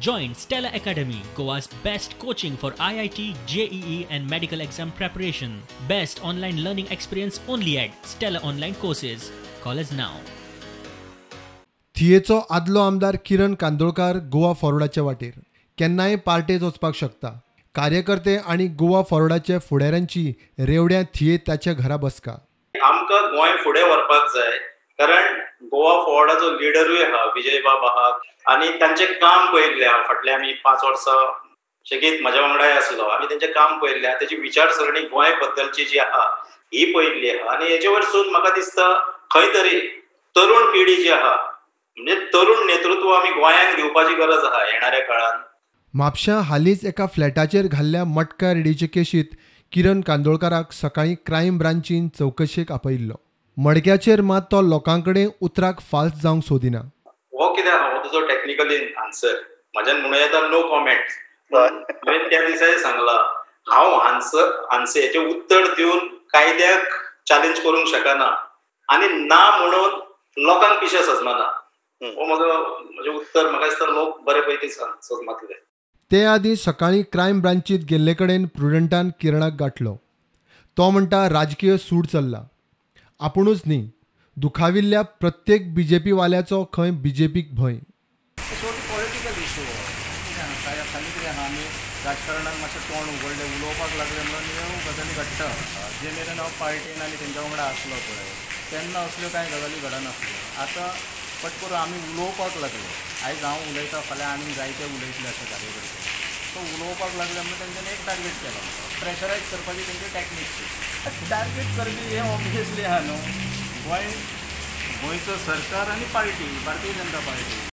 Join Stella Academy, Goa's best coaching for IIT, JEE and medical exam preparation. Best online learning experience only at Stella Online Courses. Call us now. थियेचो आदलो आमदार किरण कांदोळकार गोवा फॉरवर्डाचे वाटेर केन्नाय पार्टेत वचपाक शकता. कार्यकर्ते आनी गोवा फॉरवर्डाचे फुडाऱ्यांची रेवड्यां थिये ताच्या घरा बसका. आमकां गोंय फुडें व्हरपाक जाय, कारण गोवा फॉरवर्डाचो लिडरूय आहा विजय बाब आहा आनी तांचें काम पळयल्लें आहा. फाटल्या आमी 5 वर्सां शेगीत म्हज्या वांगडाय आसलो, आमी तेंचें काम पळयल्लें आहा, तेजी विचारसरणी गोंय बद्दलची जी आहा ही पळयल्ली आहा. आनी हेजे वरसून म्हाका दिसता खंय तरी तरुण पिढी जी आहा, म्हणजे तरुण नेतृत्व आमी गोंयांक दिवपाची गरज आहा येणाऱ्या काळान. म्हापश्यां हालींच एका फ्लॅटाचेर घाल्ल्या मटका रेडीचे केशींत किरण कांदोळकाराक सकाळीं क्रायम ब्रांचीन चवकशेक आपयिल्लो. मडक्याचेर मात तो लोकां कडेन उतराक फाल्स जावंक सोदिना. हो कितें आहा हो तुजो टॅक्निकली आन्सर म्हज्यान म्हणूं येता नो कॉमेंट. हांवें त्या दिसाय सांगलां, हांव आन्सर हेचें उत्तर दिवन कायद्याक चॅलेंज करूंक शकना आनी ना म्हणून लोकांक पिशें सजमाना. हो म्हजें उत्तर म्हाका दिसता लोक बरे पैकी सजमातले. ते आदीं सकाळीं क्रायम ब्रांचीत गेल्ले कडेन प्रुडंटान किरणाक गांठलो. तो म्हणटा राजकीय सूड चल्ला. आपुणूच न्ही, दुखाविल्ल्या प्रत्येक बीजेपी वाल्याचो खंय बीजेपीक भंय. शेवटी पॉलिटिकल इशू काय खाली कितें आहा, आमी राजकारणाक मातशें तोंड उगडलें, उलोवपाक लागलें म्हणून ह्यो गजाली घडटा. जे मेरेन हांव पार्टेन आनी तेंच्या वांगडा आसलो पळय तेन्ना असल्यो कांय गजाली घडनासल्यो. आतां फट करून आमी उलोवपाक लागले, आयज हांव उलयतां फाल्यां आनीक जायते उलयतले अशे कार्यकर्ते. सो उलोवपाक लागले म्हणून तेंच्यांनी एक टार्गेट केलो, प्रेशरायज करपाची तेंची टॅक्नीक. टार्गेट करपी हें ऑब्वियसली आहा न्हू, गोंयचो सरकार आनी पार्टी, भारतीय जनता पार्टी.